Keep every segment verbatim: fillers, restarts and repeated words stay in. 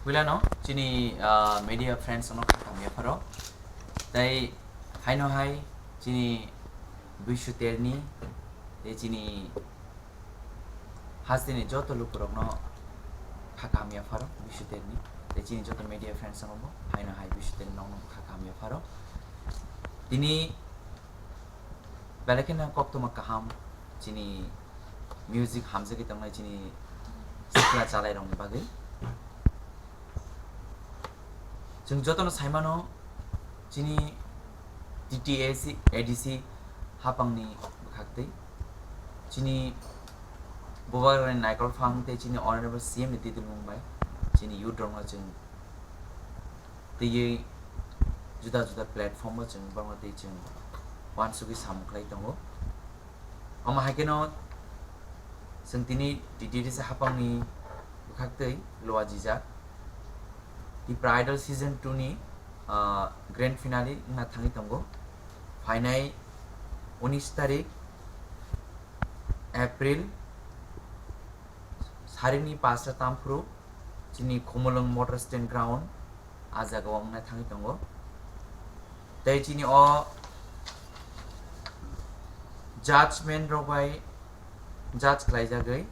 Puilano chini, ah, media friends no kha hamya pharo. Tai haino hai chini Bishu Terni, tei chini hasteni joto lukurokno kha hamya pharo Bishu Terni, tei chini joto media friends no bo haino hai Bishu Terni no kha hamya pharo. Tini belai kheno koktwma kaham chini music hamjagwi tongnai chini sikla chalairokni bagwi. Chwng jotono saimano chini T T A C, A D C hapangni bwkhaktwi chini Bubagrani Naikol Phang tei chini Honorable C M ni titulmung bai chini youth rokno chwng twiwi juda juda platform o chwng bangma twi chwng uansugwi samung khlai tongo. Omo hai kheno chwng tini T T A C hapangni bwkhaktwi luajijak Tipra Idol Season two ni, ah, grand finale wngna thangwi tongo. Phainai unis tarik April, sarikni pasta tamphuru chini Khumulwng Motor Stand Ground, ah jaga o wngna thangwi tongo. Tei chini o judgment rok bai judge khlaijagwi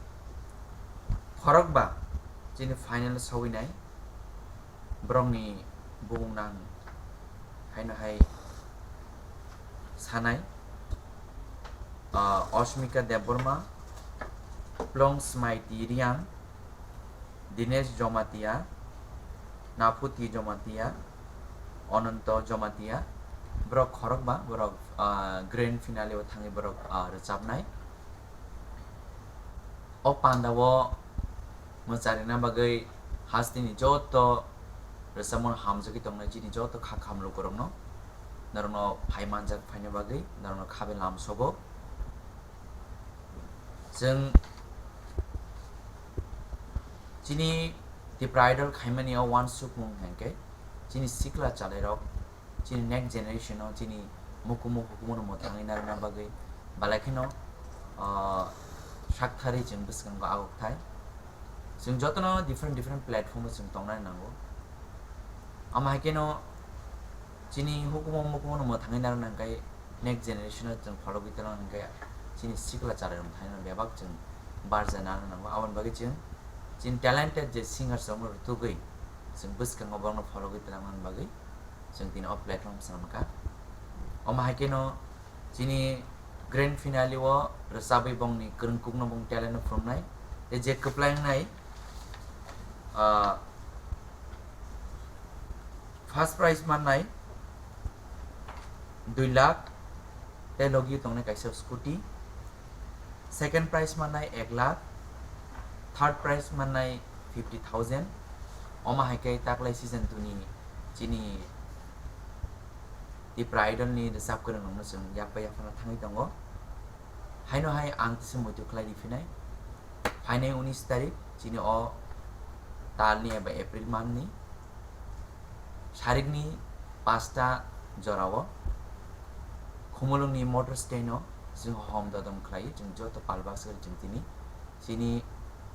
khorokba chini final sogwinai borokni bumung nang haino hai sanai, ah, Osmika Debbarma, Plong Smaiti Riang, Dinesh Jomatia, Naphuti Jomatia, Ononto Jomatia, borok khorokba, borok, ah, grand finale o thangwi borok, ah, rwchapnai. O panda o mwcharina bagwi hasteni joto rwchapmung hamjagwi tongnai chini joto kha khamlukurokno, norokno phai manjak phaina bagwi norokno khabe lam sogo. Chwng chini Tipra Idol khaimani o uansukmung hinkhe chini sikla chalairok, chini next generation o chini mukumu hukumu no mwthangwi narwkna bagwi belai kheno, ah, sakthari chwng bwskango agok thai. Chwng jotono different different platform o chwng tongnani nango. Omo hai kheno chini hukumu mukumu no mwthangwi narwkna hinkhe next generation o chwng phologwi twlang hinkhe chini sikla chalairok thaino bebak chwng barja nana nango. Aboni bagwi chwng chini talented je singers rokno rwtugwi chwng bwskango borokno phologwi twlangnani bagwi chwng tini o platform swnamkha. Omo hai kheno chini grand finale o rwchabwi bongni kwrwngkukno bong talent no phunuknai. Tei je kwplai wngnai, ah, first prize mannai dui lakh, tei logi tongnai kaisa scooty. Second prize mannai ek lakh, third prize mannai fifty thousand. Omo hai khe taklai season two ni chini Tipra Idol ni rwchap kwrwng rokno chwng yapha yaphano thangwi tongo. Haino hai ang tisa muitu khlai riphinai. Phainai unis tarik chini o talni eba April month ni sarikni pasta jorao Khumulwngni motor stand o chwng hom dodom khlai, chwng joto palbak se chwng tini chini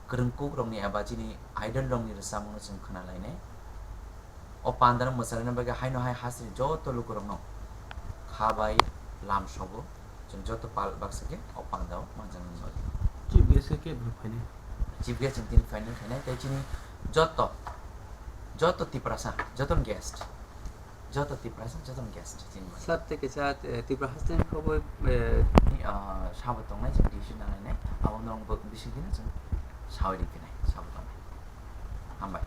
kwrwngkuk rokni eba chini idol rokni rwchapmung no chwng khna lainai. O pandano mwcharina bagwi haino hai hasini joto lukurokno kha bai lam sogo. Chwng joto pal baksa khe o pandao manjaknai. Chief guest khe kebra phainai? Chief guest chwng tini phainai phainai tei chini joto, joto Tiprasa, joto guest, joto Tiprasa, joto guest chini. Sir, tei kaisa, eh, Tripura hasteni khobor, eh, ah, sabo tongnai chwng decision nalainai, abo norok bo bising dino chwng sawi riphinai, sabo tongnai. Hambai.